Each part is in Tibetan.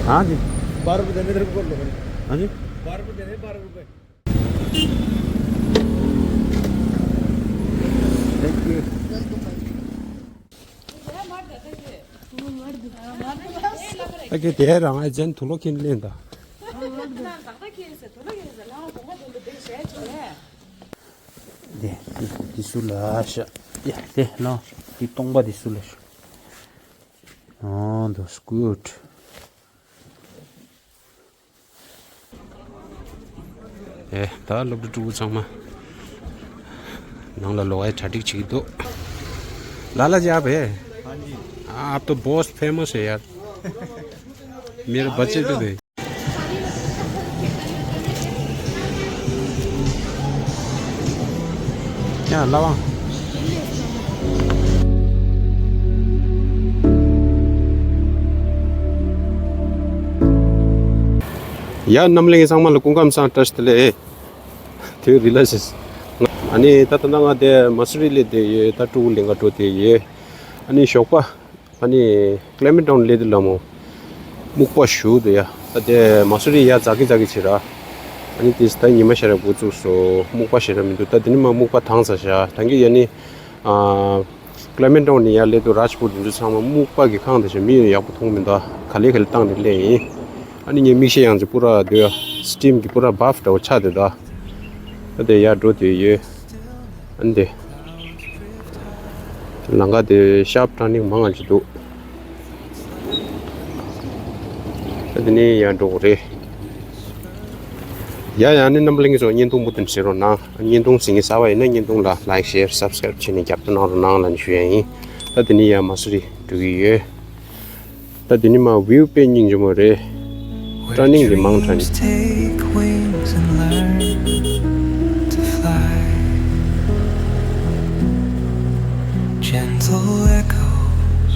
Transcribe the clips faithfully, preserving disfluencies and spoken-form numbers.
हाँ जी। बारह रुपए देने, तेरे को कर लो। हाँ जी। बारह रुपए देने, बारह रुपए। Thank you. Okay, དེ་རང་ཨེ་ཇེན་དུ་ལོ་ཁིན་ལེན་ད། དེ་དེ་སུ་ལ་ཤ། ཡ་དེ་ལོ། དེ་སྟོང་པ་དེ་སུ་ལ་ཤ། Oh, that's good. ཨེ། ད་སློབ་ཕྲུག་ཕྲུ་གུ་ཚང་མ་ནང་ལ་ལོག་ཨེ་གྲ་སྒྲིག་བྱེད་ཀྱི་འདུག། लाला जी, आप है? हाँ जी। आप तो बहुत फेमस है यार। मेरे बच्चे तो थे। ཡ་ལ་བ། ཡ་རྣམ་གླིང་ཚང་མ་ལ་སྐུ་ཁམས་བཟང་བཀྲ་ཤིས་བདེ་ལེགས། དེ་རི་ལ་ཤེས། ཨ་ནི་ད་ད་ང་དེ་མ་སུ་རི་ལ་བསྡད་ཡོད། ད་ཕྲུ་གུ་ལེན་ག་འགྲོ་བསྡད་ཡོད། ཨ་ནི་ཞོགས་པ། ཨ་ནི་ཀླེ་མེན་ཊའུན་སླེབས་དུས་ལ་མོ་སྨུག་པ་ཞུ་འདུག་ཡ། ད་དེ་མ་སུ་རི་ཡ་ཛ་གི་ཛ་གི་བྱེད་ར། ཨ་ནི་དེ་ད་ཉི་མ་ཤར་ར་འགོ་བཙུགས་སོ། སྨུག་པ་ཤར་ར་མི་འདུག། ད་དེ་ནི་མ་སྨུག་པ་དྭངས་ས་ཤ་ད་གི་ཡ་ནི། ཨ། ཀླེ་མེན་ཊའུན་ནས་ཡར་སླེབས་དུས་རཱཇ་པུར་དེ་ཚོ་ཚང་མ་སྨུག་པ་གི་ཁང་དེ་བཞིན་མི་ཡག་པོ་མཐོང་མི་འདུག། ག་ལེ་ག་ལེ་བཏང་ནས་སླེབས་ཡིན། ཨ་ནི་ངའི་མིག་ཤེལ་ཡང་ཅིག་པུ་ར་དེ་སི་ཊིམ་གི་པུ་ར་བབ་འདྲ་བོ་ཆགས་བསྡད་འདུག། ད་དེ་ཡར་འགྲོ་དུས་ཡོད། ཨ་ནི་དེ་ལམ་ཁ་དེ་ཤར་པ་ཊར་ནིང་མང་ང་ཅིག་འདུག། ད་དེ་ནས་ཡར་འགྲོ་དགོས་རེད། ཡ་ཡ་ནི་རྣམ་པ་ལྷན་རྒྱས་ཚོ་བརྙན་ཐུང་མུ་མཐུད་བྱེད་རོགས་གནང་། བརྙན་ཐུང་གཟིགས་མཁན་གསར་པ་ཡིན་ན་བརྙན་ཐུང་ལ་ལའིཀ་ཤེར་སབ་སི་ཀ་རེབ་བྱས་ནས་རྒྱབ་སྐྱོར་གནང་རོགས་གནང་ལབ་ནས་ཞུ་ཡ་ཡིན། ད་དེ་ནི་ཡ་མ་སུ་རི་འགྲོ་གི་ཡོད། ད་དེ་ནི་མ་ཝིའུ་དཔེ་སྙིང་རྗེ་མོ་རེད། ཊར་ནིང་གི་མང་ཊར་ནིང་། Take wings and learn to fly. Gentle echoes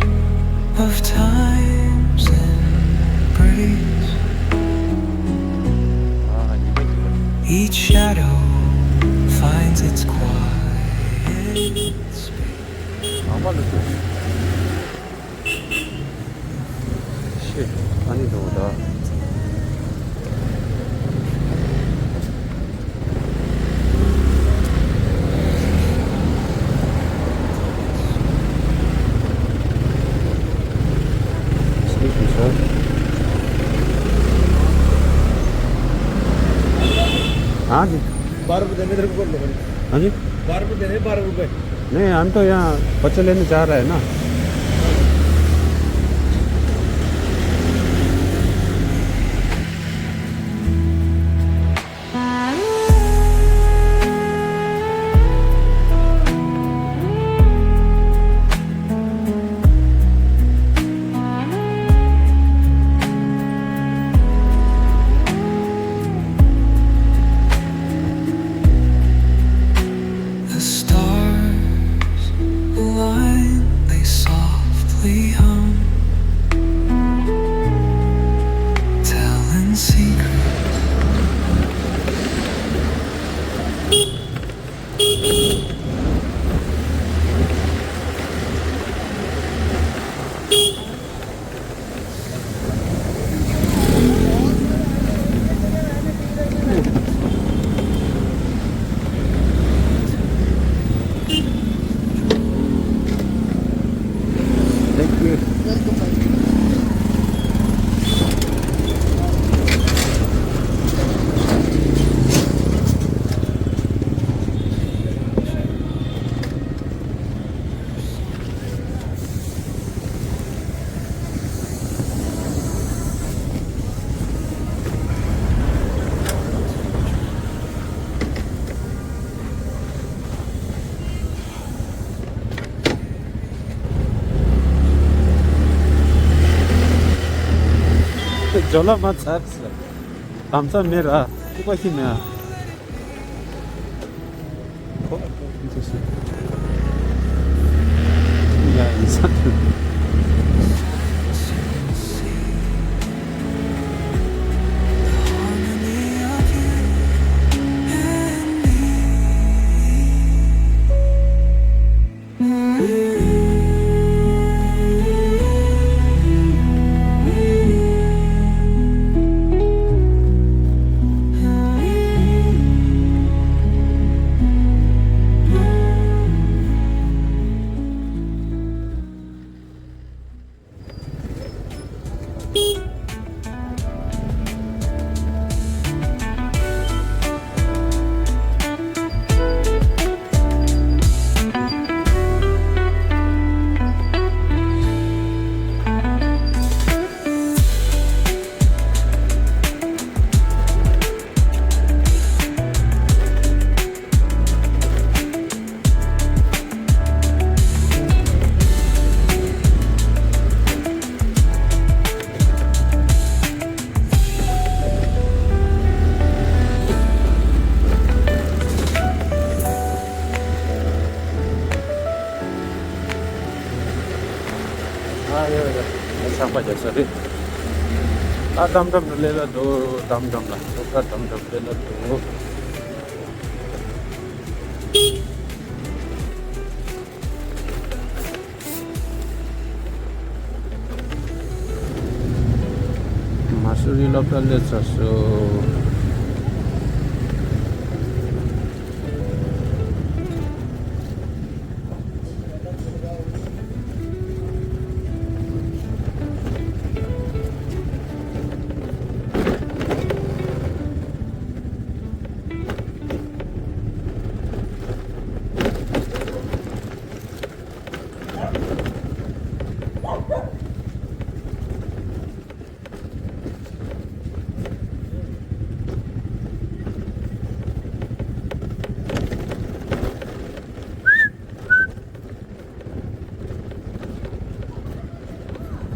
of time's embrace. Each shadow finds its quiet space. ཤེས། ཨ་ནི་འགྲོ་ད། Excuse me, sir. हाँ जी। बारह रुपये देने, तेरे को कर लो। हाँ जी। बारह रुपये देने, बारह रुपये। नहीं, हम तो यहाँ बच्चे लेने जा रहे हैं ना। The stars align, they softly hum, telling secrets. Thank you. ཇོ་ལ་མ་ཚར་ཟེར། དམ་ཚ་མེད་ར། ཐུག་པ་ཤི་མེད་ཨ། ཁོ། ཡ་ཡིན་ས་ཐུག། ཆག་པ་རྒྱག་ས་རེད། ཨ་དམ་དམ་ལ་སླེབས་ལ་འདུག་དམ་དམ་ལ་སློབ་གྲྭ་དམ་དམ་སླེབས་ལ་འདུག་མ་སུ་རི་སློབ་གྲྭ་སླེབས་ཚར་སོང་།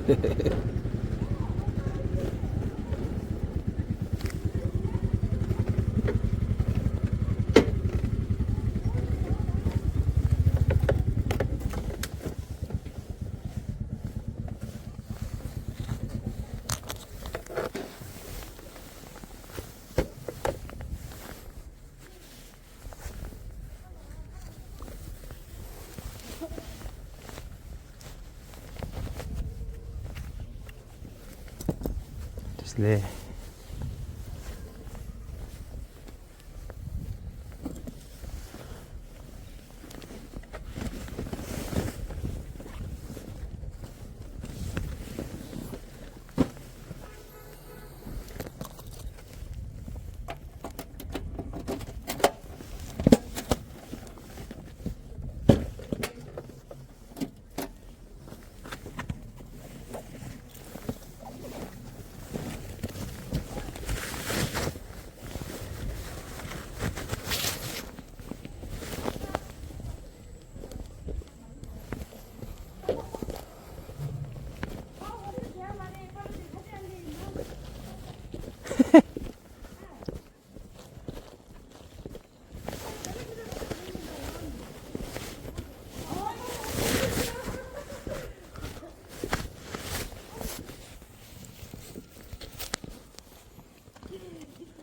དེ་ལས།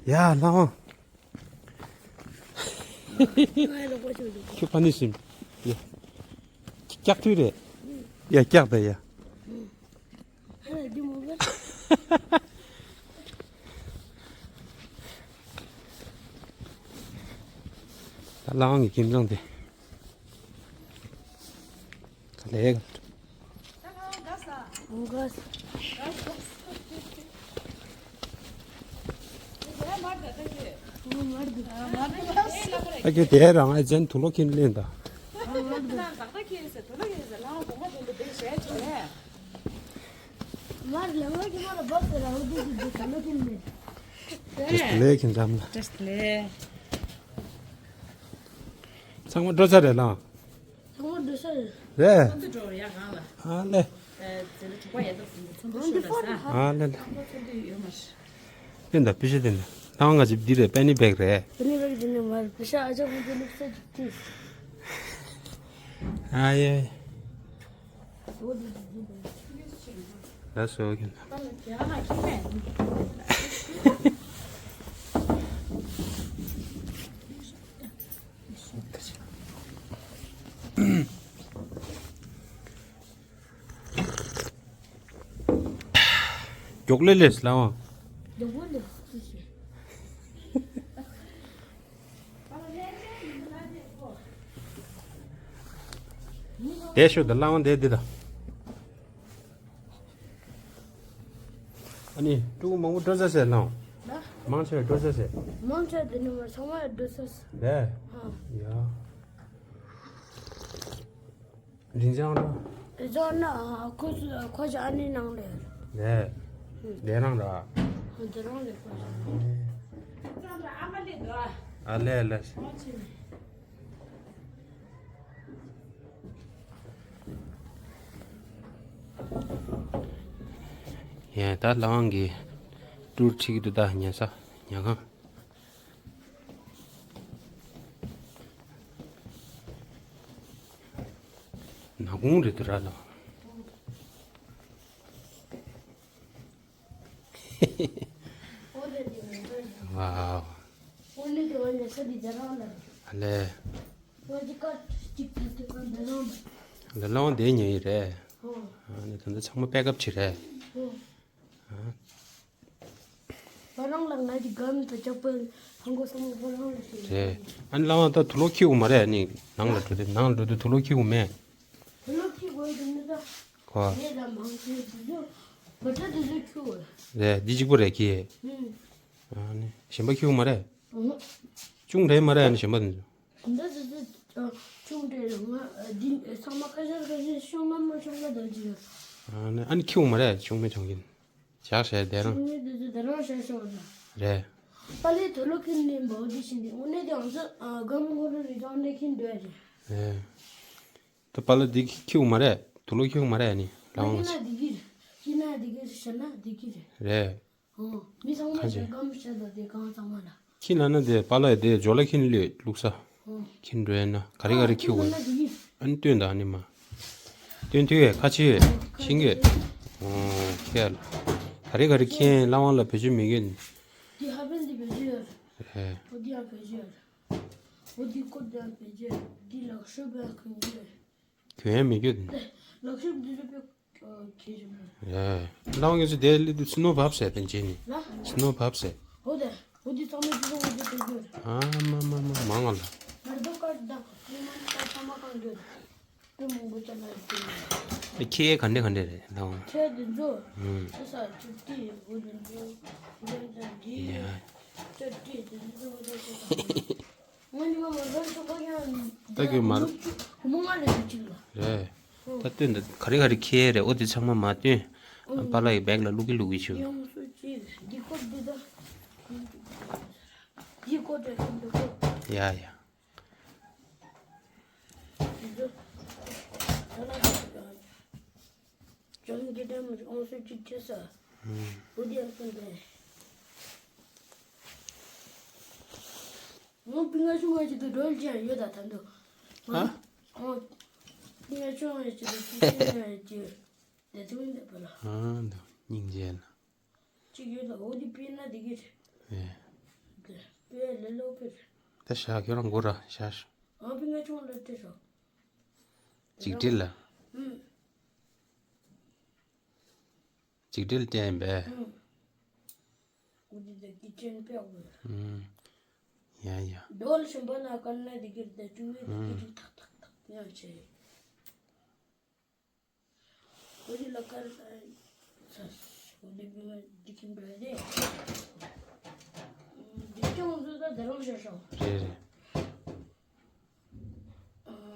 ཡ་ལྷ་དབང་། ཁྱོད་ཕ་ནི་ཟིན། ཡ། སྐྱག་ཐུག་རེད། ཡ་སྐྱག་ད་ཡ། ད་ལྷ་དབང་གི་ཁྱིམ་ཚང་དེ། ག་ལེ་ག། ཨ་ཁྱོད་དེ་རང་ཨེ་ཅན་དུ་ལོ་ཁྱིམ་ལེན་ད། ལེ་ཁྱིམ་ཚང་ལ། ཚང་མ་འགྲོ་ཚར་རེད་ལ། ཚང་མ་འགྲོ་ས་རེད། རེད། ཁོ་ཚོ་འགྲོ་ཡ་གང་ལ། ཨ་ལེ། ཨེ་ཟེར་ན་གྲོགས་པོ་ཡ་ད་ཚོ་ཚོ་འདུ་ཤོད་ལ་ས། ཨ་ལེ་ལེ། ཁོ་ཚོ་འདུ་ཡོད་མ་རེད། དེ་འདྲ་པི་ཤ་དེ་འདྲ་ལྷ་དབང་ང་ཅིག་འདི་རེད། པེ་ནི་བེག་རེད། པེ་ནི་བེག་འདི་ནས་མར་པི་ཤ་ཨ་ཅག་ཁོང་ཚོ་ལུག་ས་ཅིག་ཁྲིད། ཨ་ཡེ། ལ་སོ་གི་ན། མགྱོགས་ལེ་ལེ་ལ་འོང་། མགྱོགས་པོ་ལེ་ལེ། དེ་ཤོད་དང་བླ་མ་དེ་འདི་དང་། ཨ་ནི་ཕྲུ་གུ་མང་པོ་འགྲོ་ས་ཟེར་ལ་འོང་། ན། མང་ཆེ་བ་འགྲོ་ས་ཟེར། མང་ཆེ་བ་དེ་ནི་མ་ཚང་མ་འགྲོ་ས་ཟེར། དེ། ཨ། ཡ། རིན་ཅང་ལ། རིན་ཅང་ན་ཁོ་ཚོ་ཁོ་ཚོ་ཨ་ནི་ནང་ལས། ལས། ལས་རང་ར། ཁོ་ཚོ་རང་ལས་ཁོ་ཚོ། ཨ་ལས་ལས། ཡ་ད་ལ་དབང་གི་ཊུར་ཁྲིད་ཀྱི་འདུག་ད་ཉལ་ས་ཉལ་ཁང་། ནག་ཁུང་རེད་འདུག་ར་ལ། ཨོ་ལེ་དེ་མི་འདོད། ཝའོ། ཨོ་ལེ་དེ་ཝ་ལེ་ས་དེ་རང་ལ། ཨ་ལེ། ཝ་ཅི་ཀ་ཅིག་ཐ་དེ་ཀ་འདི་རང་ལ། ལ་ལ་ཝང་དེ་ཉོ་ཡི་རེད། ཨོ། ཨ་ནི་ད་ལྟ་ཚང་མ་པེག་ཨབ་བྱེད་རེད། ཨོ། ཨ། ཁོ་རང་ལ་ང་གི་སྒམ་དང་ཅག་པོའི་ཧང་གོ་སང་ཁོ་རང་ལ་ཞིག་རེད། ཨ་ནི་ལ་ཝང་ད་དུག་ལོག་ཁྱེར་དགོས་མ་རེད། ཨ་ནི་ནང་ལ་འགྲོ་དུས་ནང་ལ་འགྲོ་དུས་དུག་ལོག་ཁྱེར་དགོས་མེད། དུག་ལོག་ཁྱེར་དགོས་དུས་ནི་ད། ཁོ། ངས་ད་མང་ཆེ་དུ་ཚོ་བ་ད་དུ་ཚོ་ཁྱུ་རེད། འདི་གཅིག་པོ་རེད་ཁྱེད། ཨུམ། ཨ་ནི་གཞན་པ་ཁྱེར་དགོས་མ་རེད། ཨུམ། ཅུང་རེད་མ་རེད། ཨ་ནི་གཞན་པ་དུ་ཚོ། འདི་ཚོ་ཚོ་ཆུང་གྲས་ལ་ང་འདི་ཚང་མ་ཁ་ཤས་ཁ་ཤས་ཤོང་ན་མ་ཤོང་ན་ད་ཅི་ཡོད། ཨ་ནི་ཨ་ནི་ཁྱེར་དགོས་མ་རེད། ཆུང་མེད་ཆུང་གིན་བཞག་བྱས་བསྡད་རང་། ཆུང་མེད་དེ་ཚོ་བསྡད་རང་བྱས་ཤོག་ན། རེད། པ་ལས་དུག་ལོག་ཁྱེར་ནས་འབའ་འོ་དེ་བཞིན་དེ་དངོས་གནས་དེ་ང་ཚོ་སྒམ་ངོ་རུ་རི་ཐང་ནས་ཁྱེར་འགྲོ་ཡ་རེད། རེད། ད་པ་ལ་འདི་ཁྱེར་དགོས་མ་རེད། དུག་ལོག་ཁྱེར་དགོས་མ་རེད། ཨ་ནི་ལ་ཝང་ཁྱེར་ན་འདི་གི་རེད། ཁྱེར་ན་འདི་གི་རེད། བྱས་ན་འདི་གི་རེད། རེད། ཨོ། མི་ཚང་མ་ཁ་ཅིག་ཞལ་སྒམ་བཤད་དང་དེ་གང་ཚང་མ་ལ། ཁྱི་ལ་ན་དེ་པཱ་ལགས་དེ་ཇོ་ལ་ཁྱི་ལོས་བླུགས་ས། ཨོ། ཁྱི་འགྲོ་ཡ་ན་ག་རེ་ག་རེ་ཁྱི་འོ། ཨ་ནི་སྟོན་དང་ཨ་ནི་མ། སྟོན་དུས་ཁ་ཆེ་ཤིང་གེ། ཨོ་ཁྱི་ལ། ག་རེ་ག་རེ་ཁྱི་ལ་དབང་ལ་བེད་སྤྱོད་མི་གེ། དེ་ཧ་པན་དེ་བེད་སྤྱོད་ཡོད། ཨོ་དེ་ཡང་བེད་སྤྱོད་ཡོད། ཨོ་དེ་ཀོ་དེ་ཡང་བེད་སྤྱོད་ཡོད། དེ་ལག་ཤོབ་ཡང་གོན་གྱི་ཡོད། གྱོན་ཡ་མི་གྱོན། ལག་ཤོབ་འདི་ཚོ་དཔེ་གལ་ཆེན་པོ་རེད། ལག་ངེས་ཚོ་དེ་ལི་དུ་སི་ནོ་བབས་ཟེར་དེ་རྗེས་ནི། ལ། སི་ནོ་བབས་ཟེར། འོ་དེ། འོ་དེ་ཚང་མ་དེ་ཚོ་འོ་དེ་དེ་གྱོན། ཨ་མ་མ་མ་མང་བ་ལ། ནར་དོ་ཀར་དང་ཉི་མ་ནི་ཀར་ཚང་མ་གང་གྱོན། དེ་མང་པོ་ཅན་ལ་དེ། ཁྱེད་ག་འདྲ་ག་འདྲ་རེད་ལག་ཁྱེད་དེ་ཚོ། ཨུམ། ཁྱེད་ས་ཁྱེད་དེ་འོ་དེ་ཚོ། དེ་ཚོ་དེ། ཡ། ཁྱེད་དེ་དེ་ཚོ་དེ་ཚོ། ད་གི་མར། རེད། ད་སྟོན་ད་ག་རེ་ག་རེ་ཁྱེར་རེད། ཨོ་དེ་ཚང་མ་མ་སྟོན། ཨ་པཱ་ལགས་ཀྱི་བེག་ལ་བླུག་གི་བླུག་གི་བྱོས། ཡ་ཡ། ང་པི་ང་ཆུང་ང་ཅིག་ཏུ་འགྲོ་ལ་ཅན་ཡོད་ད་ད་འདུག་ཨ། ཨོ། པི་ང་ཆུང་ང་ཅིག་ཏུ་ཅི་ཅི་ང་ཅིག་དེ་ཐུང་འདི་པ་ལ། ཨ་འདུག་སྙིང་རྗེ་ལ། ཅིག་ཡོད་ད་འོ་དེ་པི་ན་དེ་གི་རེད། ཨེ། དེ་པི་ལེ་ལོ་པི་རེད། ད་ཤ་ཁྱོད་རང་མགོ་ར་ཤ་ཤ། ཨ་པི་ང་ཆུང་ལ་སྤྲད་ཤོག་ཅིག་སྤྲད་ལ། ཨུམ། ཅིག་སྒྲིལ་བསྟན་པས། ཨུམ། ཀུ་ཅི་དེ་ཀི་ཅན་པེ་ཨུ། ཨུམ། ཡ་ཡ། རྡོལ་ཞིམ་པོ་ན་ཀར་ན་དེ་གིར་དེ་ཅུང་ཡོད་དེ་ཀི་ཅིག་ཐག་ཐག་ཐག་ཡང་བྱས། ཀུ་ཅི་ལ་ཀར་ས་ཀུ་ཅི་བི་མ་འདི་ཁྱིམ་འགྲོ་ཡ་དེ། འདི་ཅུང་ཟོས་ད་དེ་རང་བྱས་ཤོག་རེད་རེད།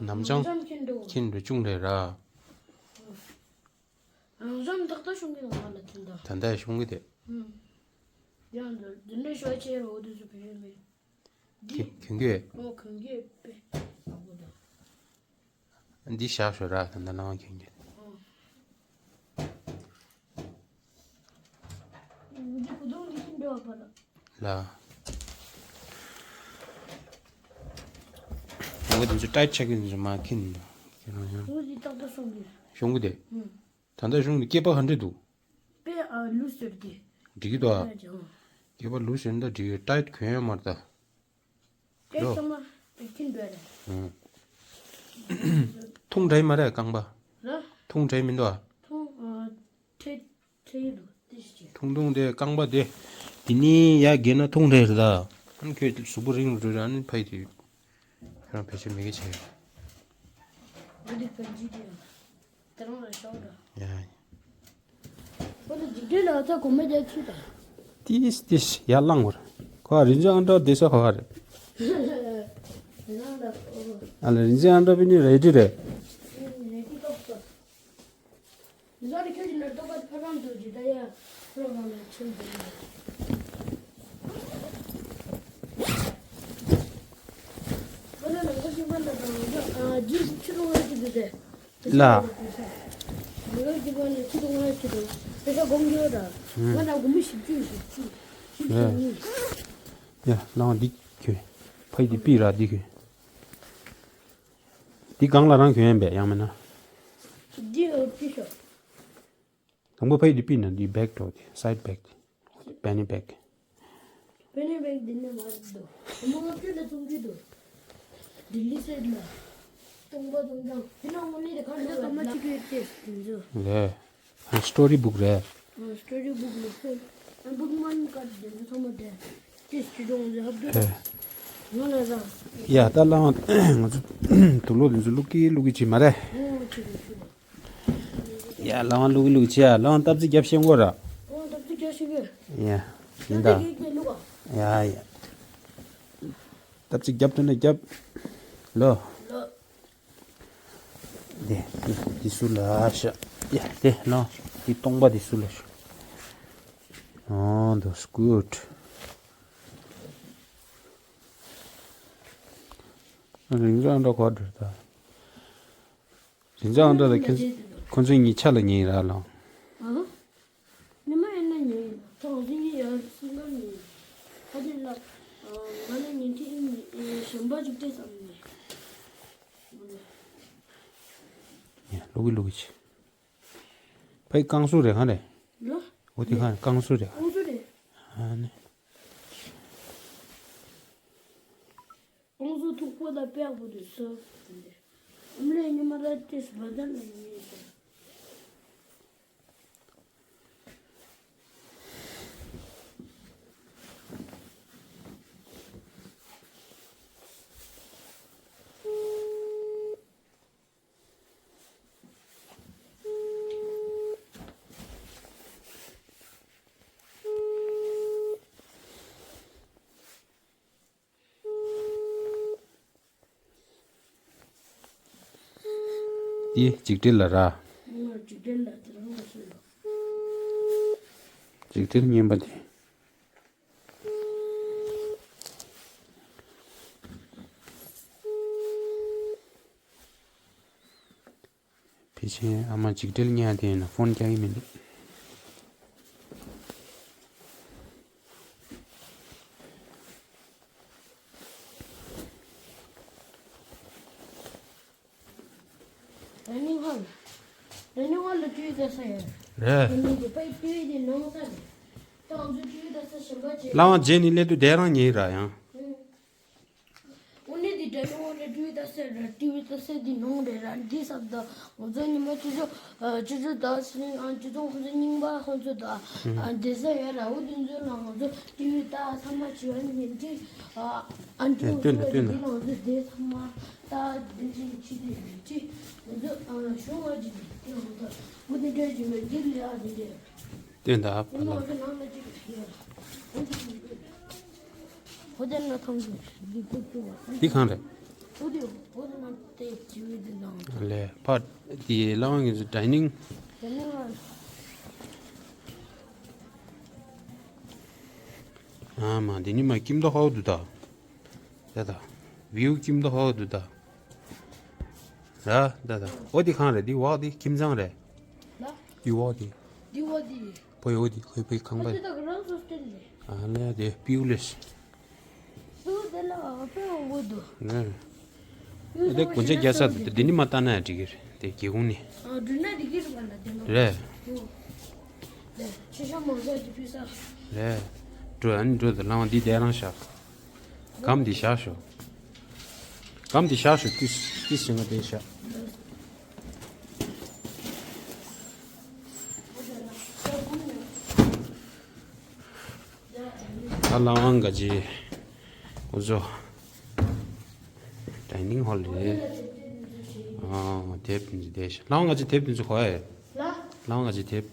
ནམ་ཅང་ཁྱིམ་འགྲོ་ཁྱིམ་འགྲོ་ཅུང་རེད་ར། རང་བཞིན་ཏག་ཏག་ཤོང་གི་འདུག་ང་ལ་དེ་འདྲ། ད་ལྟ་ཤོང་གི་དེ། ཨུམ། ཡང་འདི་འདི་འདྲ་ཤོག་ཆེ་རོ་འདི་ཚོ་བེད་མེད། འདི། གྱོན་གྱི། ཨོ་གྱོན་གྱི་པེ། ཨ་བོ་དང་། འདི་བཞག་ཤོག་ར་ད་ལྟ་ལང་གྱོན་གྱི། ཨོ། འདི་བུ་དུང་འདི་ཤིན་འདྲ་བ་ལ། ལ། ཨོ་འདི་ཚོ་ཏའིཊ་ཆགས་ཀྱི་འདི་ཚོ་མ་ཁྱེར་འདུག་ཁྱེད་རང་ཡང་། ཨོ་འདི་ཏག་ཏག་ཤོང་གི། ཤོང་གི་དེ། ཨུམ། ད་ལྟ་གཞུང་ནས་སྐེད་པ་ག་འདྲ་འདུག་པེ་ཨ་ལུས་ཟེར་གི། འགྲིག་གི་འདུག་ཨ། ཨ་ཅང་། སྐེད་པ་ལུས་ཟེར་ན་ད་འགྲིག་གི། ཏའིཊ་གྱོན་ཡོད་མ་རེད་ད། ཏའིཊ་ཚང་མ་ཨེ་ཁྱིམ་འདྲ་རེད། ཨང་། ཐུང་དྲགས་མ་རེད་རྐང་པ། ར། ཐུང་དྲགས་མི་འདུག་ཨ། ཐུང་ཨ་ཁྲེ་ཁྲེ་ཡི་འདུག་ཏི་ཞིག་ཅིག་ཐུང་ཐུང་དེ་རྐང་པ་དེ། དེ་ནི་ཡ་རྒས་ན་ཐུང་དྲགས་རེད་ད། ཨ་ནི་ཁྱོད་གཟུགས་པོ་རིང་རུ་རེད། ཨ་ནི་ཕ་ཡི་དུས། ཁྱོད་རང་བེད་སྤྱོད་མི་དགེ་བྱས་ཡོད། འོ་དེ་ག་ཇི་དེ་ཡང་། དེ་རང་ལ་ཤོག་འདྲ། ཡ་ཡ། འོ་དེ་འཇིག་རྟེན་ལ་ཚ་གོ་མ་རྒྱ་ཆུ་དང་། ཏིས་ཏིས་ཡར་ལངས་བར། ཁོ་རིན་ཆེན་ཨང་གྲངས་བསྡད་ས་ཁོ་རེད། དེ་རང་ལ་ཨོ། ཨ་ལ་རིན་ཆེན་ཨང་གྲངས་པི་ནི་རེ་ཌི་རེད། རེ་ཌི་ཏོག་ཏོག་ང་རེ་ཁྱོད་ཀྱི་ནར་ཏོག་པ་ཕ་རང་དུ་ཇི་ད་ཡ་ཕ་རང་ལ་ཆེན་པོ། ཨ་ལ་ལ་ཁོ་ཤི་པ་ལ་རང་ལ་ཨ་ཇི་ཆུ་རུང་བ་ཅི་དུ་ཟེ། ལ། ལ་ཇི་པ་ལ་ཆུ་རུང་བ་ཅི་དུ་ཟེ་ས་གོང་གི་ར། ང་ན་གོ་མི་ཞིབ་ཅུ་ཞིབ་ཅུ་ཞིབ་ཅུ་གཉིས། ཡ་ལ་འདི་ཁྱོད་ཕ་ཡི་དེ་པི་ར་འདི་ཁྱོད། འདི་སྒང་ལ་རང་གྱོན་ཡིན་པས་ཡང་མིན་ན། འདི་འོ་ཅི་ཤོག་དང་པོ་ཕ་ཡི་འདི་པི་ན་འདི་བེག་འགྲོ་དེ་སའིད་བེག་དེ། པེ་ནི་བེག་པེ་ནི་བེག་འདི་ནས་མར་འདུག་ཨ་མ་ལྔ་བཅུ་ལ་བཙོང་གི་འདུག་ལྡི་ལི་སེད་ལ། སྟོང་པ་སྟོང་ཀྱང་དེ་ནང་དངོས་གནས་དེ་ག་འདྲ་ལ་སྐར་མ་གཅིག་གི་ཏེས་དེ་ཚོ། ལས། ཨ་སི་ཊོ་རི་བུག་རེད། ཨ་སི་ཊོ་རི་བུག་ལ་སེད། ཨ་བུག་མན་ཀར་དེ་ཚོ་ཚང་མ་དེ། ཏེས་ཅི་ཅོང་ཟེར་ཧབ་དུ། ཨེ། ང་ལ་ར། ཡ་ད་ལའང་ང་ཚོ་དུག་ལོག་དེ་ཚོ་བླུག་གི་བླུག་གི་བྱེད་མ་རེད། ཨོ་ཆི་རེད་ཆི་རེད། ཡ་ལའང་བླུག་གི་བླུག་གི་བྱེད་ཡ་ལའང་སྟབས་རྩེ་རྒྱབ་ཤེས་དགོས་ར། ཨོ་སྟབས་རྩེ་རྒྱབ་ཤེས་གི། ཡ། ཡིན་ད། སྟབས་རྩེ་རྒྱབ་ཀྱི་ཡིན། སྟབས་རྩེ་རྒྱབ་ཐུབ་ན་རྒྱབ། ལོ། ལོ། དེ། དེ་སུ་ལ་ཤ། ཡ་དེ་ལོ། དེ་སྟོང་པ་དེ་སུ་ལ་ཤ། ཨོ་that's good། རིན་འཛིན་ཨ་འདྲ་གོ་འདྲ་ད། རིན་འཛིན་ཨ་འདྲ་ད་ཁྱོད་ཁོ་ཚོའི་གཉིས་ཆ་ལ་ཉེ་ར་ལོ། ཨ། ཉི་མ་ཡིན་ན་ཉེ་ཡིན་ད། ང་ཚོ་གཉིས་ཡར་སེང་གར་ཉེ་ཡིན། ཁ་ཅིག་ལ། ང་ལ་ཉན་ཐེངས་གཞན་པ་ཅིག་སྤྲད་ཙམ་ཉེ། ཡ་ལོག་གི་ལོག་གི་ཆེ། ཕའི་ཀང་སུ་རེད་གང་རེད། ལོ། འོ་དེ་གང་རེད་ཀང་སུ་རེད། ཀང་སུ་རེད། ཨ་ནི། ཀང་སུ་ཐུག་པོ་དང་པེག་པོ་དེ་སོ། ཨམ་ལེ་ཉི་མ་ར་ཏེས་བ་དན་ལ་ཉེ་ཡིན། འདི་འཇིགས་བྲལ་ལ་ར། འཇིགས་བྲལ་ལ་དེ་རང་ལ་སོ། འཇིགས་བྲལ་བརྙན་པ་དེ། ཕལ་ཆེར་ཨ་མ་འཇིགས་བྲལ་བརྙན་དེ་ཡིན་ན་ཕོན་རྒྱག་གི་མི་འདུག་ཌའི་ནིང་ཧོལ། ཌའི་ནིང་ཧོལ་ལ་ཊི་ཝི་ལྟ་ས་ཡོད། རེད། ཌའི་ནིང་དེ་པའི་ཊི་ཝི་དེ་ནང་ས་རེད། ད་ང་ཚོ་ཊི་ཝི་ལྟ་ས་གཞན་པ་བྱས། ལའང་རྗེས་ནས་སླེབས་དུས་དེ་རང་ཉིད་ར་ཡང་། ཨུ་ནི་དེ་ཌའི་ནིང་ཧོལ་ལ་ཊི་ཝི་ལྟ་ས་རེད། ཊི་ཝི་ལྟ་ས་དེ་ནང་རེད་ར། འདི་ས་ད་ང་ཚོ་ཉི་མ་ཆུ་ཚོད་ཨ་ཆུ་ཚོད་ད་སི་ནིང་ཨ་ཆུ་ཚོད་ཁོང་ཚོ་རྙིང་པ་ཁོང་ཚོ་ད་ཨ་བསྡད་ས་ཡོད་ར། འོ་དེ་ཚོ་ལ་ང་ཚོ་ཊི་ཝི་ལྟ་ཚང་མ་བྱེད་པ་ཉིན་གཅིག་ཨ་ཨ་ཊི་ཨེ་སྟོན་དང་སྟོན་དང་། དེ་ལ་ང་ཚོ་བསྡད་ཚང་མ། ད་དེ་ཅི་ཅི་དེ་ཅི་ང་ཚོ་ཨ་ཞུ་བ་ཅི་དེ་དེ་ང་ཚོ་མུ་དེ་འདྲ་ཅི་མ་འདི་ལ་ཡ་དེ་དེ། སྟོན་དང་ཕ་ལ། ང་ཚོ་ནང་ལ་ཅི་ཡ། ཧོ་དེ་ན་ཐང་ཅི་འདི་ཀུ་ཀུ་བ། འདི་གང་རེད། ཧོ་དེ་ཧོ་དེ་ན་དེ་ཅི་བི་དེ་ནང་། ལས་ཕ་དེ་ལ་ང་ཚོ་ཌའི་ནིང་། ཌའི་ནིང་ང་། ཨ་མ་འདི་ཉི་མ་ཀིམ་དོ་ཧའོ་དུ་ད། ད་ད། བིའུ་ཀིམ་དོ་ཧའོ་དུ་ད། ར་ད་ད། འོ་དེ་གང་རེད། འདི་འོག་དེ་ཁྱིམ་ཚང་རེད། ལ། འདི་འོག་དེ། འདི་འོག་དེ། བོ་ཡོ་དེ་ཁོའི་བོའི་ཁང་པ། འདི་ད་ག་རང་སོ་སྟེར་ནས། ཨ་ལས་དེ་པིའུ་ལེས། སུ་དེ་ལ་ཨ་ཕའི་འོག་དུ། ནས། དེ་གོན་ཆ་རྒྱག་ས་དེ་འདི་ནི་མ་ལྟ་ན་ཡང་འགྲིག་གི་རེད། དེ་སྒེའུ་ཁུང་ནས། ཨ་འགྲུལ་ན་འགྲིག་གི་རེད་པ་ལ་དེ་ལ། རེད། ཨོ། ལས་ཆེ་ཤོས་མང་ཤོས་ཀྱི་ཕུལ་ས། རེད། འགྲོ་ཨ་ནི་འགྲོ་དེ་ལང་བ་འདི་དེ་རང་བཞག་སྒམ་འདི་བཞག་ཤོག་སྒམ་འདི་བཞག་ཤོག་ཏིས་ཏིས་ཟིན་ང་དེ་བཞག་ད་ལང་བ་འགའ་ཅི། འུ་ཚོ། ཌའི་ནིང་ཧོལ་རེད། ཨ་དེབ་འདི་བསྡད་ཤག་ལང་བ་འགའ་ཅི་དེབ་འདི་ཚོ་གོ་ཡ། ལ། ལང་བ་འགའ་ཅི་དེབ།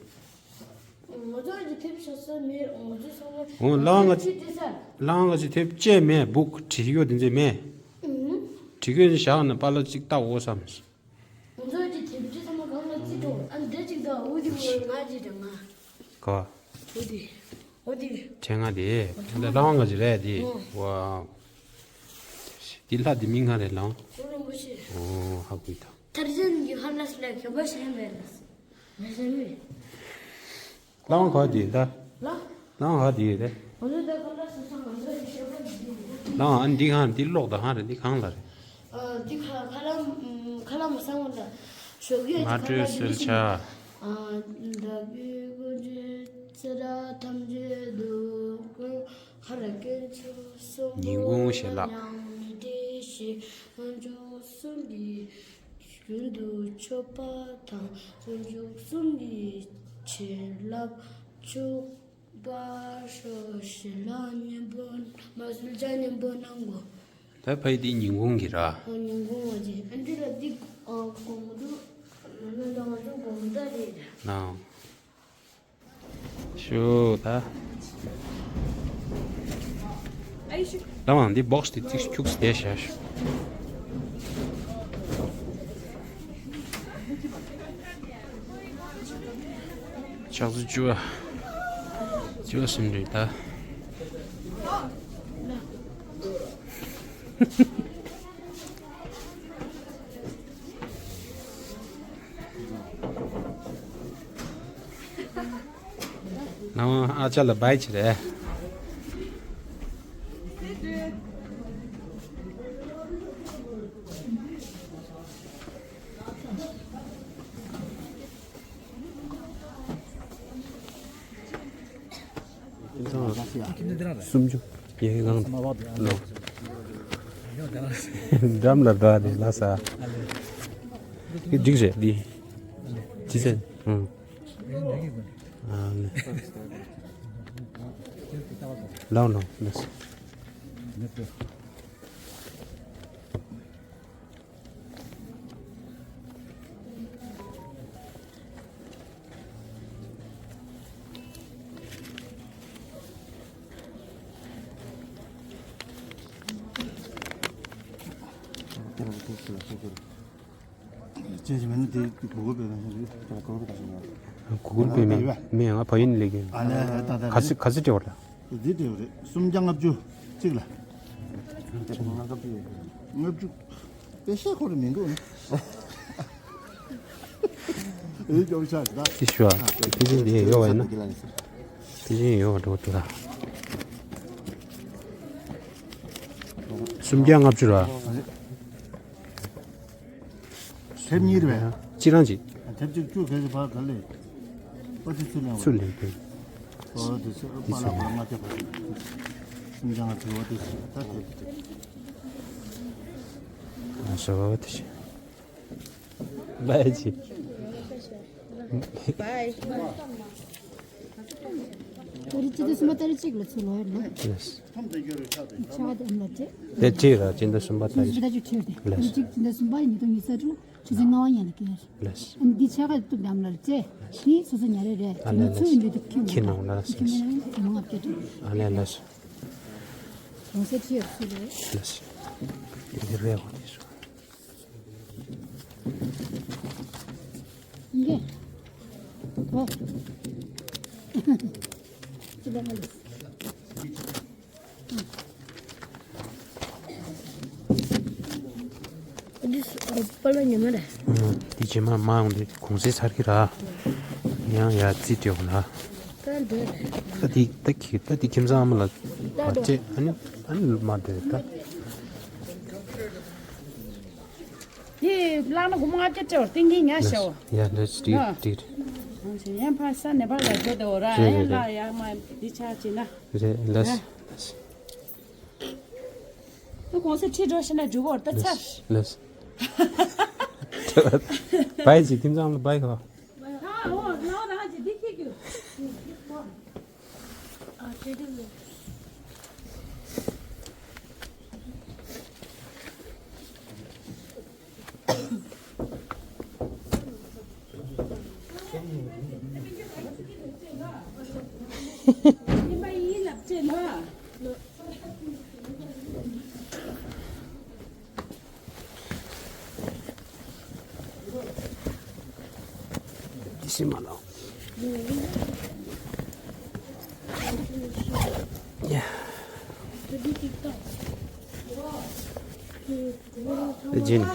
ང་ཚོ་འདི་དེབ་ཤ་ས་མེད། ང་ཚོ་ཚང་མ། འོ་ལང་བ་འགའ་ཅི། ཅི་དེ་ས། ལང་བ་འགའ་ཅི་དེབ་ཅེས་མེད། བུག་བྲིས་ཡོད་འདི་ཚོ་མེད། ཨུམ། བྲིས་ཡོད་འདི་བཞག་ན་པཱ་ལགས་གཅིག་ལྟ་འོ་བསམ། ང་ཚོ་ཅི་དེབ་ཅི་ཚང་མ་གང་ལ་ཅི་འགྲོ། ཨ་འདྲ་ཅིག་དང་འོ་དེ་ང་ཅི་དང་ང་། ག་འོ་དེ། འོ་དེ། ཕྲེང་ང་དེ། འདི་ལང་བ་འགའ་ཅི་རེད་དེ། ཨོ། ཝའོ། འདི་ལྷ་འདི་མིང་ག་རེ་ལང་། ཨོ་རིན་པོ་ཆེ། ཨོ་ཧ་གོ་ད། ཐར་ཇན་གྱི་ཧ་ལ་སི་ལ་ཁྱད་པར་ཞིག་མེད་ལ། མེད་ཟེར་མི། ལང་ག་དེ་ད། ལ། ལང་ག་དེ་རེད། ང་ཚོ་ད་ཁ་ལག་ཟ་ས་ང་ཚོ་ཡི་ཤེས་པ་འདི་འདི། ལང་ཨ་འདི་གང་འདི་ལོག་ད་གང་རེད། འདི་གང་ལ་རེད། ཨ་འདི་ཁ་ཁ་ལག་ཁ་ལག་མ་ཟ་བ་ལ་ཞོགས་ཀས་ང་ཁ་ལག་སྤྲོད་འདི་སེལ་ཆ། ཨ་ད་བི་གོ་ཇེ་ སེ་ར་ཐམས་ཅད་སྡུག་ཀུན་ཧ་ར་སྐད་ཆོས་གསུམ་ཉིན་གུང་ཞལ་ལག་ཉང་མི་དེ་ཞེས་སྔོན་འཇུག་གསུམ་གྱི་རྒྱུན་དུ་མཆོད་པ་དང་སྔོན་འཇུག་གསུམ་གྱི་བྱིན་རླབས་མཆོག་པ་ཤོག་ཞལ་ལག་སྙན་པོ་མ་སུལ་ཅག་སྙན་པོ་གནང་གོ། ད་ཕ་ཡི་འདི་ཉིན་གུང་གི་ར། ཨ་ཉིན་གུང་བ་ཅིག་ཨ་འདི་ལ་འདི་ཨ་དགོང་དྲོ་ང་ཚོ་དགོང་དག་རེད། ན། ཤོ་ད། ལ་མ་འདི་བོགས་དེ་ཅིག་ཁྱུགས་བསྡད་བཞག་ཤོ། ཆག་སུ་བཅུ་བ། བཅུ་བ་ཟིན་རེད་ད། ནང་ཨ་ཅག་ལ་བའི་ཅི་རེད། སུམ་ཅུ། ཡ་གི་གང་དེ་ལོ། འགྲམ་ལ་འགྲོ་དེ་ལ་ས། འགྲིག་རེད་འདི། ཅི་ཟེར། ཨང་། ཨ་ནི། ལའོ་ལའོ་ལ་ས། ཅེས་མིན་དེ་གུ་གུལ་པེ་མིན་གུ་གུལ་པེ་མིན་མིན་ང་ཕ་ཡུལ་ལས་གི། ཨ་ལས་ད་ད་ག་སི་ག་སི་སྤྲད་བར་ལ། འདི་སྤྲད་བར་སུམ་བརྒྱ་ལྔ་བཅུ་གཅིག་ལ། ལྔ་བཅུ། པེ་ཤ་ཁོ་ར་མི་འདུག་ནི། ཨེ་ཅོག་ཆ་ད། ཏི་ཤུ་ཨ། ཏི་ཅིན་དེ་ཡོད་བ་ཡིན་ན། ཏི་ཅིན་ཡོད་བ་འགྲོ་ཏི་ལ། སུམ་བརྒྱ་ལྔ་བཅུ་ར། ཐེབས་གཉིས་རེད་པས། གཅིག་རང་གཅིག་དེབ་གཅིག་བཅུ་ག་ཚོད་ཕར་ག་ལས། ཨོ་དེ་ཚུར་ལེན་པ། ཚུར་ལེན་དགོས། ཨོ་དེ་ཚུར་དེ་པ་ལ་ཚུར་པ་ལེན། ལྔ་བརྒྱ་ཕར། སུམ་བརྒྱ་ལྔ་བཅུ། ཨོ་དེ་ཚུར་ད་དེབ་དེ། ཨ་ཞོ་དེ་ཤི། བའི་ཅི། བའི། ད་རེས་སྤྱི་ཟླ་གསུམ་པ་ཏ་རིག་གཅིག་ལ་ཚུར་ལོག་ཡོད་ན། ལགས། ཆ་ག་དེ་ཨམ་ལ་སྤྲད། དེ་ཅི་ར་སྤྱི་ཟླ་གསུམ་པ་ཏ་རིག་གཅིག་ལ་ཚུར་ཏེ། ལགས། ཏ་རིག་གཅིག་སྤྱི་ཟླ་གསུམ་པ་ཉིས་སྟོང་ཉི་ཤུ་རྩ་དྲུག་ཆུ་ཚོད་ལྔ་པ་ཉིན་ལ་སྐྱེལ། ལགས། ཨ་ནི་འདི་ཆ་ག་གཏུབ་དམ་ལ་རེད་ཅེ། ཨ་ལས། འདི་སོ་སོ་ཉར་རེ་རེད། ཨ་ལས། ང་ཚོ་ལས། འདི་ཁྱི་ཁྱི་ནང་ལ་ཁྱི་ལ་ལ་ལ་ལ། ཨ་ལས་ལས། གོང་ཚད་ཁྲི་ཡོད་སུ་རེད། ལས། འདི་རེད་འོ་དེ་སོ། འདི། ཨོ། ཅི་ལ་ང་ལས། འདི་སུ་པ་ལ་ཉི་མ་རེད། ཨ། འདི་རྗེས་མ་མ་ཡོང་དུས་གོང་ཚད་ཚར་གི་ར། ཡང་ཡར་རྩིས་སྤྲད་འོང་ལ། ད་འདོད་རེད། ད་འདི་ད་ཁྱི་ད་འདི་ཁྱིམ་ཚང་ཨ་མ་ལ་ད་བར་ཆད་ཨ་ནི་ཨ་ནི་མ་འདོད་ད། དེ་བླངས་ན་སྒོར་མོ་ལྔ་བརྒྱ་སྤྲད་བར་ཏིང་ངེ་ཉག་ཤོ། ཡ་འདྲ་ཅི་ཏིག་ཏིག་ཡང་ཕ་ས་ནེ་པ་ལ་འགྲོ་དེ་འོ་ར་རེད་ཡང་རེད་ལ་རེད། ཡང་མ་འདི་ཆ་ཅི་ན། རེད་ལ་ཨ། ལ་སི། ད་གོང་ས་ཁྲི་འགྲོ་ཤི་ན་འཇུ་བོར་ད་ཚར། ལས། བའི་ཅི་ཁྱིམ་ཚང་ལ་བའི་ག། ཨ་འོ་ནའོ་རང་ཅི་འདི་ཁྱི་རྒྱུ། ཨ་ཁྱི་རྒྱུ། དེ་སེམས་མ་ལོག་ཡ། དེ་རྗེས་ནས།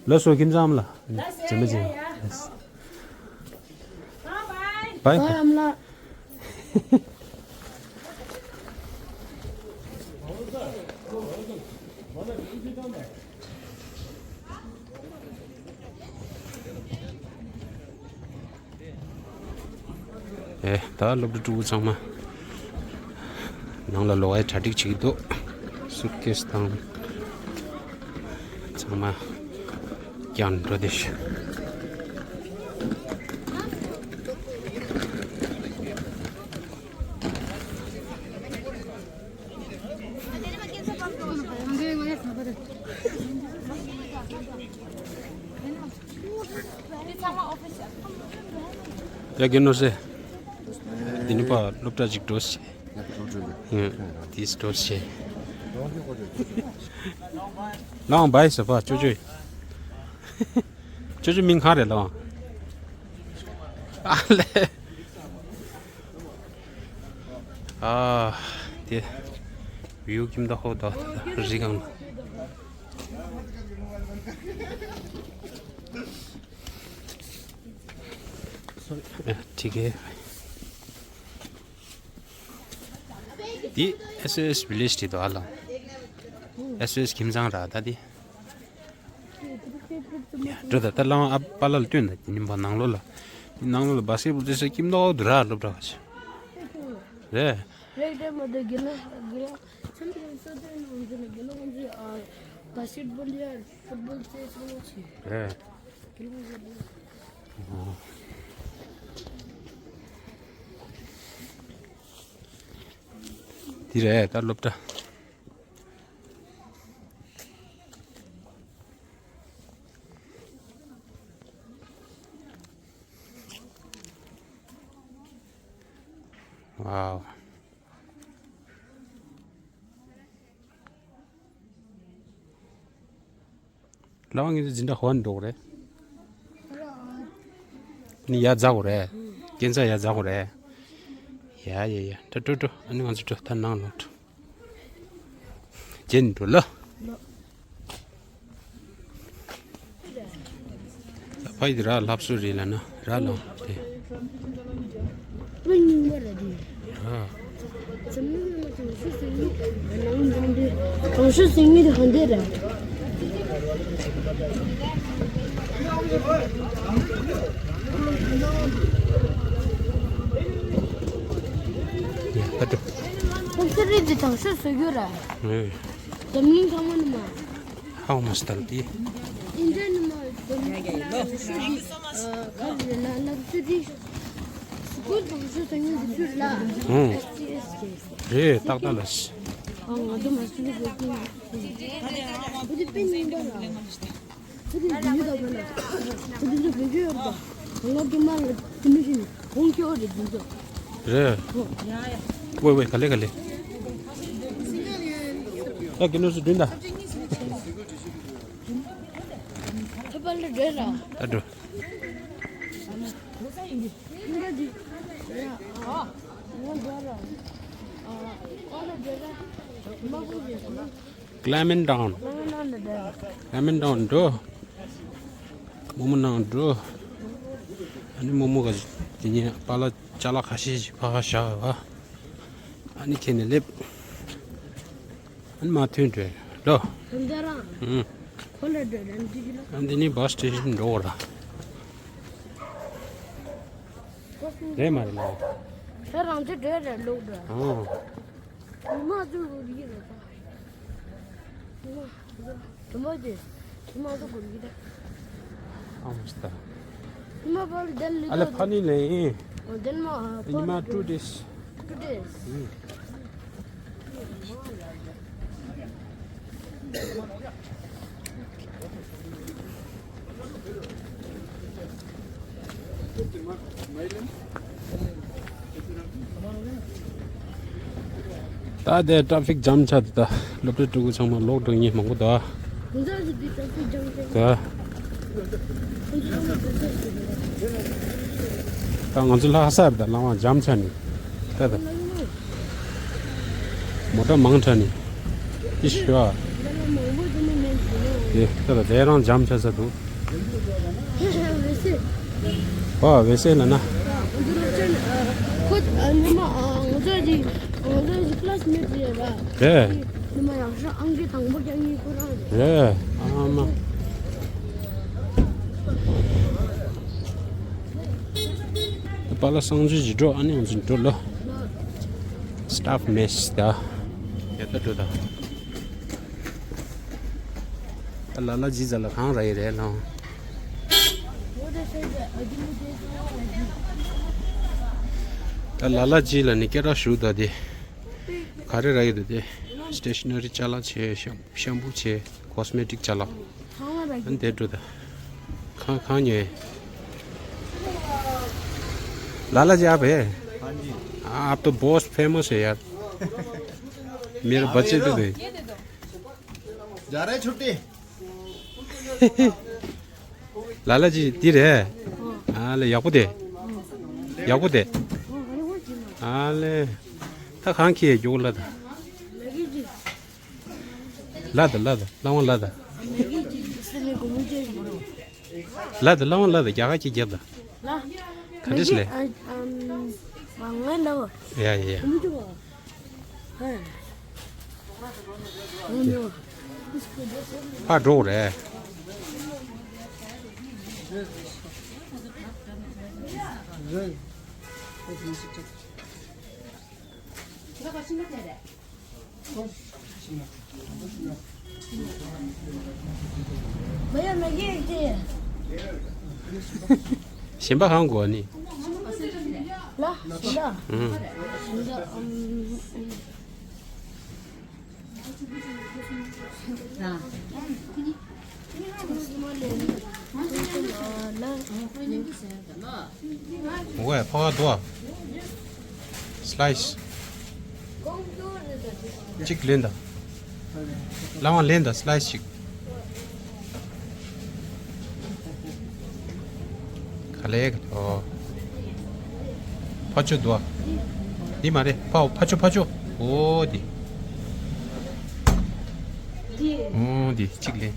ལགས་སོ་ཁྱིམ་ཚང་ལ། ལགས་སོ་རྗེས་མ་རྗེས་མ། ཡ་ཡ། Bye. Bye, Amla. ཨེ། ད་སློབ་ཕྲུག་ཕྲུ་གུ་ཚང་མ་ནང་ལ་ལོག་ཡའི་གྲ་སྒྲིག་བྱེད་ཀྱི་འདུག་སུཊ་ཀེས་དང་ཚང་མ་རྒྱག་འགྲོ་བསྡད་ཤག་ཡ་རྒན་ནོར་སེ། འདི་ནི་པ་སློབ་གྲྭ་ཅིག་འགྲོ་ཤེས། ཡ་འགྲོ་འགྲོ་འགྲོ། ཡ་འདིས་འགྲོ་ཤེས། ལའང་བའི་ཟེར་པ་ཅོ་ཅོ། ཅོ་ཅོ་མིང་གང་རེད་ལའང་། ཨ་ལེ། ཨ། དེ། བིའུ་ཁྱིམ་བདག་ཧོ་ད་རི་སྒང་ལ། ཨ། ཐིག་གེ། འདི་ཨེས་ཨོ་ཨེས་བི་ལེཇ་དེ་དོ་ཨ་ལ། ཨེས་ཨོ་ཨེས་ཁྱིམ་ཚང་ར་ད་འདི། འགྲོ་ད་ད་ལའང་ཨ་པཱ་ལགས་ལ་སྟོན་ད་དེ་ནི་བ་ནང་ལོགས་ལ། ནང་ལོགས་ལ་བ་སི་ཀེ་ཊི་བོལ་རྩེ་ས་ཁྱིམ་ནོ་དུ་ར་སློབ་གྲྭ་བ་ཆེ། རེད། རེད་དེ་མ་དེ་དགེ་ལགས་དགེ་ལགས་ཚེམ་དེ་ས་དེ་ནང་དེ་ལ་དགེ་ལགས་ཁོང་ཚོས་ཨ་བ་སི་ཀེ་ཊི་བོལ་ཡ་ཕུཊ་བོལ་རྩེ་ཚང་མ་བྱེད། རེད། དགེ་ལགས་ཁོང་ཚོས། འདི་རེད་ད་སློབ་གྲྭ། ཝའོ། ལ་བ་ངེད་ཚོ་འཛིན་གྲྭ་ཧོན་འགྲོ་གི་རེད། ནི་ཡ་རྫ་གོ་རེད། སྐྱེན་ཚ་ཡ་རྫ་གོ་རེད། ཡ་ཡ་ཡ་འགྲོ་འགྲོ་འགྲོ། ཨ་ནི་ང་ཚོ་འགྲོ་ད་ནང་ལོག་འགྲོ། རྗེས་འགྲོ་ལ། ལ་ཕ་ཡི་ར་ལྷབ་སུ་རེད་ལ་ན་ར་ལ་དེ། ཨ། འཛམ་གླིང་ནང་ལ་དང་ཤོས་སེང་གེ་ནང་ནང་དེ་དང་ཤོས་སེང་གེ་དེ་ག་འདྲས་རེད། ཡ་ད་དུ། ཁོང་ཚོ་རིགས་དེ་དང་ཤོས་བཟོ་རྒྱུ་རེད། ཨེ། འཛམ་གླིང་ཚང་མ་ནི་མ། ཧའོ་མ་སི་ཏལ་དེ། ཨིན་ཇི་ནི་མ་འཛམ་གླིང་ལ་དང་ཤོས་དེ་ག་རེ་རེད་ལ་ལབ་ཚོད་དེ། སུ་ཁོ་དང་ཤོས་སེང་གེ་དེ་ཚོད་ལ། ཨོ། ཨེས་ཏི་ཨེས་ཀྱི། རེད་ཏག་ཏག་ལ་ཤི། ཨ་ང་ཚོ་མ་སུ་ལི་བོད་ཀྱི་བོད་དེ་དཔེ་རྙིང་པ་ལ། བོད་དེ་རྒྱུས་དག་པ་ལ། བོད་དེ་ཚོ་བོད་ཆོས་ཡོད་པ། ང་ལོ་རྒན་མ་ལ་དེ་མི་ཤེས་ནི་གོང་ཁྱོད་རེད་དེ་ཚོ། རེད། ཨོ། ཝེ་ཝེ་ག་ལེ་ག་ལེ། ད་གི་ནོར་སུ་བདུན་ད། ཁྱོད་པ་ལ་རེད་ར། ད་འགྲོ། Clement Town. Clement Town འགྲོ། རྨོ་མོ་ནང་འགྲོ། ཨ་ནི་རྨོ་མོ་ག་དེ་ཉིན་པཱ་ལགས་ཅ་ལག་ཁ་ཤས་ཤིག་ཕ་ག་བཞག་ཡོད་པ། ཨ་ནི་ཁྱེར་ནས་སླེབས། ཨ་ནི་མ་ཐོན་འགྲོ་འགྲོ། ཨང་། ཁོ་ལ་འགྲོ་རང་འགྲིག་ལ། ཨ་འདི་ནི་བྷ་སི་སི་ཊེ་ཤན་འགྲོ་བ་ར། རེད་མ་རེད་ལ། ད་རང་ཚོ་འགྲོ་ར་ལོག་འགྲོ། ཨང་། ཉི་མ་ཚོ་རུ་རིག་རེད་ད། ཉི་མ། དུ་མ་དེ། དུ་མ་ཚོ་རུ་རིག་རེད། ཨ་མ་སྟ། ཉི་མ་པར་དལ་ལི་ཨ་ལེ་ཕ་ནི་ལེ་ཨིན། ཨོ་དེན་མ་ཨ་ཉི་མ་པར་two days། Two days། ཨིན། ད་དེ་ཊ་ཕིག་ཇམ་ཆགས་འདུག་ད་སློབ་གྲྭའི་ཕྲུ་གུ་ཚང་མ་ལོག་འགྲོ་མཁན་མང་པོ་འདུག་ད་ང་ཚོ་ལྷ་ས་རེད་ད་ལམ་བར་ཇམ་ཆགས་ནས་ད་ད། མོ་ཊ་མང་དྲགས་ནས་ཨི་ཤི་ཨ། དེ་ད་ད་དེ་རང་ཇམ་ཆགས་ས་འདུག་ཝེ་སེ། ཨོ་ཝེ་སེ་ལ་ན། འདི་ལ་ཅན་ཁོ་ཉི་མ་ང་ཚོ་གི་ང་ཚོ་གི་ཀླ་སི་མེ་ཊི་རེད་ར། རེད། ཉི་མ་ཡག་ཤོས་ཨང་ཀི་དང་པོ་རྒྱག་མཁན་ཁོ་རང་རེད། རེད། ཨ་མ། པཱ་ལགས་གསང་སྤྱོད་ཅིག་འགྲོ། ཨ་ནི་ང་ཚོ་འགྲོ་ལོ། སི་ཊཱཕ་མེ་སི་ད། ཡ་ད་འགྲོ་ད། ད་ལ་ལ་ཇི་ཟ་ལ་གང་ར་ཡི་རེད་ལོ། ད་ལ་ལ་ཇི་ལ་ནི་སྐད་གྲགས་ཞུ་ད་དེ། ག་རེ་ར་ཡི་ད་དེ། སི་ཊེ་ཤི་ན་རི་ཅ་ལག་བྱས། ཤམ་ཤམ་པུ་བྱས། ཁོ་སི་མེ་ཊིག་ཅ་ལག་ཨ་ནི་དེ་འགྲོ་ད། ཁང་ཁང་ཉོས། ལ་ལ་ཇི་ཨ་བེ། हाँ जी। आप तो बहुत फेमस है यार। मेरा बच्चे तो दे। जा रहे छुट्टी। ལ་ལ་ཇི་འདི་རེད། ཨ་ལེ་ཡག་པོ་དེ། ཡག་པོ་དེ། ཨ་ལེ། ད་གང་ཁྱེད་ཡོད་ལ་ད། ལ་ད་ལ་ད་ལ་དབང་ལ་ད། ལ་ད་ལ་དབང་ལ་ད་རྒྱ་གར་གྱི་རྒྱབ་ད། ག་འདྲས་ལེ། ཡ་ཡ་ཡ། ཕར་འགྲོ་རེད། གཞན་པ་གང་དགོས་ནི། ལ། གཞན་པ། ཨང་། གཞན་པ། ཨམ། ཝེ་ཕ་བ་དོ། སི་ལའི་སི་གཅིག་ལེན་ད། ལ་དབང་ལེན་ད་སི་ལའི་སི་གཅིག་ག་ལེ་ག་ལེ། ཨོ། ཕ་ཆུ་དོ། འདི་མ་རེད། ཕ་ཕ་ཆུ་ཕ་ཆུ། ཨོ་འདི། ཨོ་འདི་གཅིག་ལེན།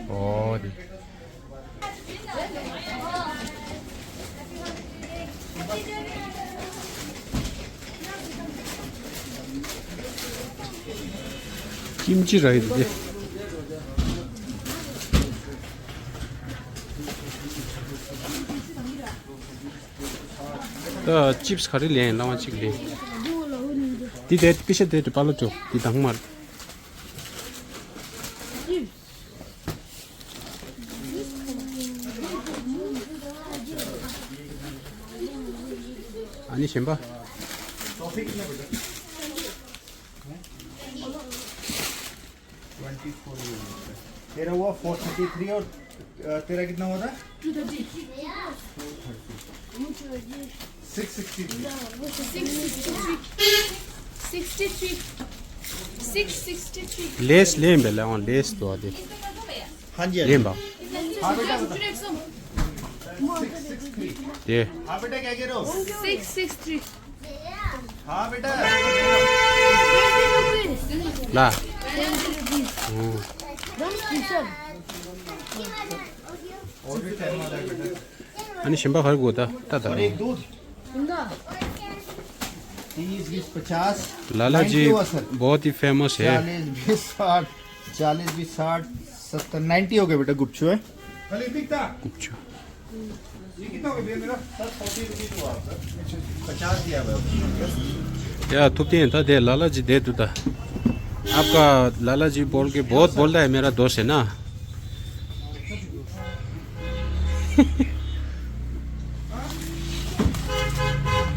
ཨོ་འདི། ཀིམ་ཅི་ར་ཡི་དེ། ད་ཅིབ་སི་ག་རེ་ལེན། ལ་དབང་གཅིག་ལེན། འདི་དེ་པི་ཤ་དེ་དེ་པ་ལོ་ཅོ་འདི་དང་མར། ཨ་ནི་གཞན་པ། ट्वेंटी फ़ोर ये होता है। तेरा हुआ फ़ोर थर्टी थ्री और, अ, तेरा कितना हुआ था? Two thirty. Four thirty. Six sixty three. Six sixty three. Six sixty three. Six sixty three. लेस ले बेला, हाँ, लेस तो आदि। हाँ जी, हाँ जी। ले बा। हाँ बेटा, बता। Six six three. ये। हाँ बेटा, क्या कह रहे हो? Six six three. हाँ बेटा। ला। हम्म। और भी टाइम आ रहा है बेटा। अनि सिम्बा खर गो त, त, त। और एक दूध। तीस, बीस, पचास। लाला जी नाइंटी हुआ सर। बहुत ही फेमस है। चालीस, बीस, साठ। चालीस, बीस, साठ, सत्तर, नाइंटी हो गया बेटा, गुपचू है। खाली बिकता। गुपचू। ये कितना हो गया भैया मेरा? सर, फ़ोर्टी रुपीज़ हुआ आपका। पचास दिया हुआ है। या, थुप्पी था दे, लाला जी दे तू था। आपका लाला जी बोल के बहुत बोलता है, मेरा दोस्त है ना।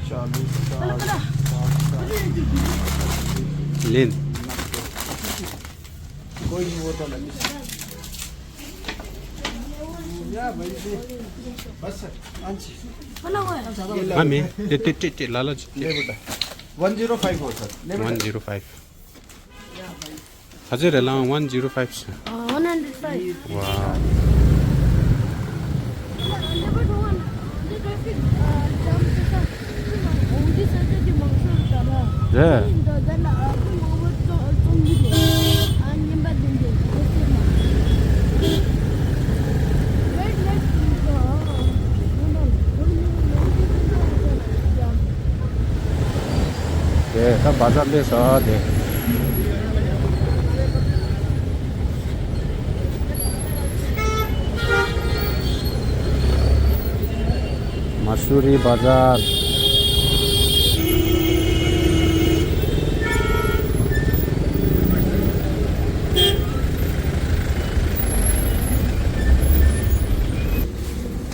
चालीस, पचास, साठ, साठ। लेन। कोई नहीं, वो तो लगी। या भाई जी। बस, हाँ जी। हाँ, मैं, ते, ते, ते, ते, लाला जी। ले बेटा। वन ज़ीरो फ़ाइव हो सर। ले बेटा। One zero five. ཁ་ཚོད་རེད་ལགས། ཝན་ཛི་རོ་ཕའིབ་ཟེར། ཨ། ཝན་ཧན་ཌྲེཌ་ཕའིབ། ཝའོ། རེད། ད་བ་ཛར་སླེབས་སོང་དེ། མ་སུ་རི་བ་ཛར།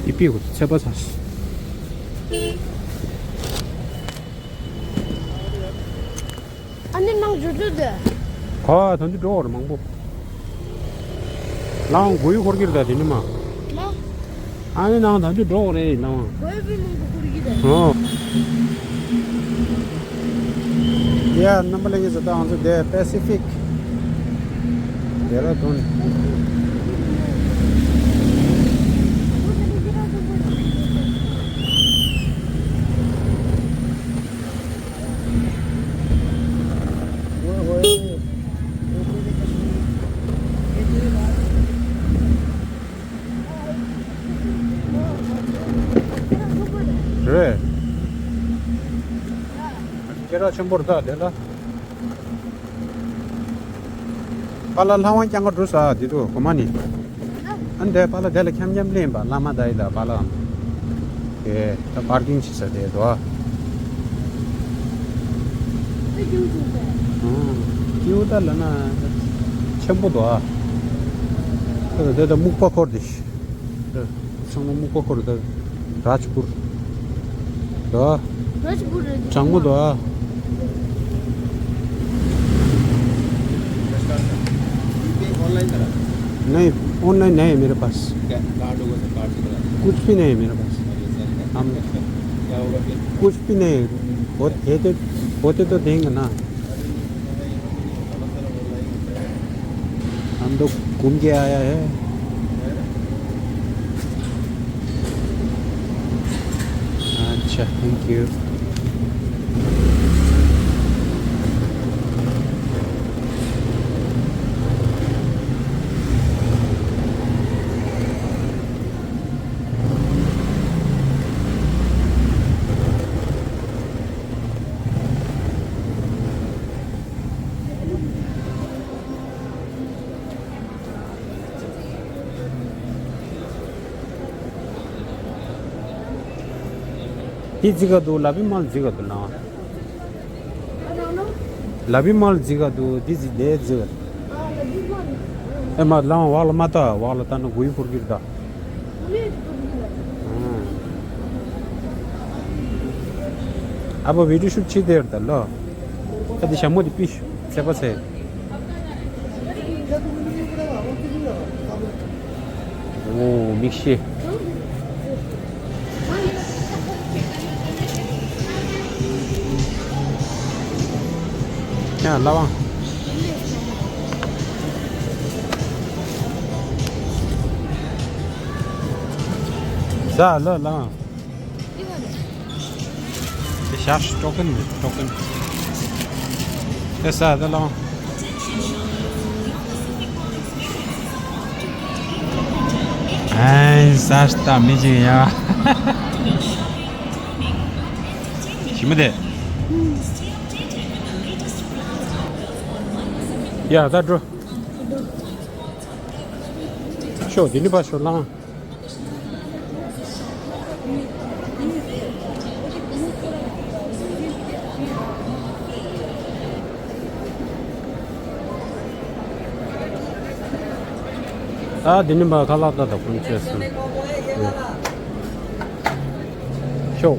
ཨི་པི་གུ་ཚད་པ་ཚ། ཨ་ནི་ནང་འཇུ་འཇུ་དེ། ཁོ་ད་འདི་འགྲོ་བར་མང་པོ། ལའང་གོ་ཡུ་འཁོར་གྱི་རེད་ད་དེ་ནི་མ། ལ། ཨ་ནི་ནང་ད་འདི་འགྲོ་བར་རེད་ལའང་། གོ་ཡུ་བི་མང་པོ་འཁོར་གྱི་རེད། ཨོ། ཡ་རྣམ་པ་ལྷན་རྒྱས་ཚོ་ད་ང་ཚོ་དེ་པེ་སི་ཕིག་ཌེ་ར་ལྡུན། རེད། སྐད་གྲགས་ཆེན་པོ་རེད་ད་དེ་ལ། པཱ་ལགས་ལྷ་དབང་རྐྱང་ག་འགྲོ་ས་འདི་དུ་གོ་མ་ནི། ཨ་འདས་པཱ་ལགས་དེ་ལ་འཁྱམ་འཁྱམ་ལེན་པ་བླ་མ་ད་ཡི་ད་པཱ་ལགས། དེ་ད་པར་ཀིང་བྱེད་ས་དེ་དོ། ཀིའུ་ད་ལ་ན་ཆེན་པོ་དོ། དེ་ད་སྨུག་པ་འཁོར་དེ། ཚང་མ་སྨུག་པ་འཁོར་ད། རཱཇ་པུར། དོ། རཱཇ་པུར་རེད། གྲང་མོ་དོ། नहीं, ऑनलाइन नहीं है मेरे पास। क्या कार्ड होगा सर? कार्ड से करा दो। कुछ भी नहीं है मेरे पास। अरे सर, हम क्या होगा फिर? कुछ भी नहीं है। होते तो, होते तो देंगे ना। हम तो घूम के आया है। अच्छा, thank you. འདི་རྫི་ག་འདུག་ལ་བི་མལ་རྫི་ག་འདུག་ལ། ལ་བི་མལ་རྫི་ག་འདུག་འདི་རྫི་ལས་རྫི་ག། ཨེ་མ་ལའང་བག་ལ་མ་ལྟ་བག་ལ་ལྟ་ན་གུ་ཡུ་འཁོར་གྱི་རེད་ད། ཨ་བོ་བི་ཌིའོ་ཤུཊ་བྱེད་དེ་རེད་ད་ལོ། ད་འདི་ཞྭ་མོ་འདི་པི་ཤུ་ཚད་པ་ཚད། ཨོ་མིག་ཤེས། ཡ་ལ་བ། ཟ་ལ་ལ་བ། དེ་ཞག་ཊོ་ཀན་རེད་ཊོ་ཀན། དེ་ས་དེ་ལོང་། ཨེ་ས་ལྟ་མི་ཅིག་ཡ། ཞི་མི་དེ། ཡ་ད་འགྲོ། ཤོག་དེ་ནི་ཕར་ཤོག་ལང་། ད་འདི་ནི་མ་ཁ་ལག་ད་ད་ཀུན་བྱས་སོང་། ཤོག་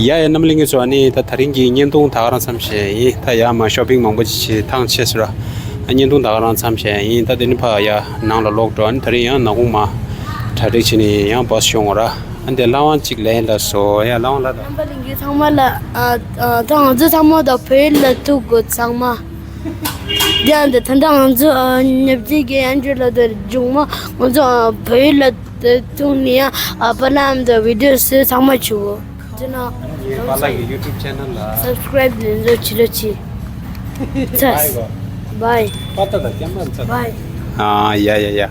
ཡ་ཡ་རྣམ་གླིང་གི་ཚོ་ཨ་ནི་ད་དེ་རིང་གི་བརྙན་ཐུང་ད་ག་རང་མཚམས་བཞག་ཡིན། ད་ཡ་མ་ཤོ་པིང་མང་པོ་ཅིག་བྱས་ཐང་ཆད་སོང་ར། ཨ་བརྙན་ཐུང་ད་ག་རང་མཚམས་བཞག་ཡིན། ད་དེ་ནི་ཕ་ཡ་ནང་ལ་ལོག་འགྲོ། ཨ་ནི་དེ་རིང་ཡང་ནག་ཁུང་མ་གྲ་སྒྲིག་བྱས་ནས་ཡང་བཱས་ཤོང་ངོ་ར། ཨ་འདི་ལྷ་དབང་ཅིག་ལན་ལ་སོ་ཡ་ལྷ་དབང་ལ་ད། རྣམ་པ་ལྷན་རྒྱས་ཚང་མ་ལ་ཨ་ཨ་ད་ང་ཚོ་ཚང་མ་ད་བོད་ཡིག་ལ་ཐུག་དགོས་ཚང་མ། དེ་ཡང་འདི་ད་ལྟ་ང་ཚོ་ཨ་ཉབ་རྗེས་ཀྱི་ཡང་འགྲོ་ལ་ད་མཇུག་མ་ང་ཚོ་ཨ་བོད་ཡིག་ལ་ད་ཐུག་ནས་ཡང་ཨ་པ་ལམ་ད་བི་ཌིའོ་སི་ཚང་མ་བྱུག་གོ། དེ་ན་ངའི་པཱ་ལགས་ཀྱི་ཡུ་ཊུབ་ཆེ་ནལ་ལ་སབ་སི་ཀེ་རེབ་ལེན་རོགས་བྱེད་རོགས་བྱེད། ཚ། Bye. Bye. ཨ་ཡ་ཡ་ཡ།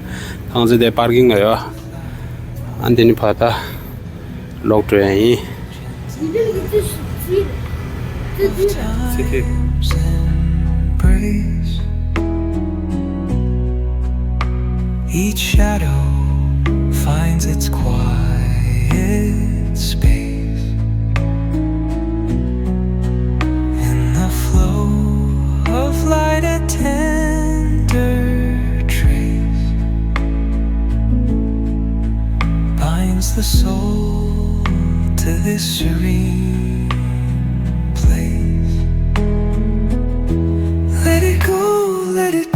ཐང་ཟི་དེ་པར་ཀིང་ལ་ཡོད། ཨ་འདི་ནི་ཕ་ད་ལོག་འགྲོ་ཡ་ཡིན། Time's embrace. Each shadow finds its quiet space. In the flow of light, a tender trace binds the soul to this serene place. Let it go, let it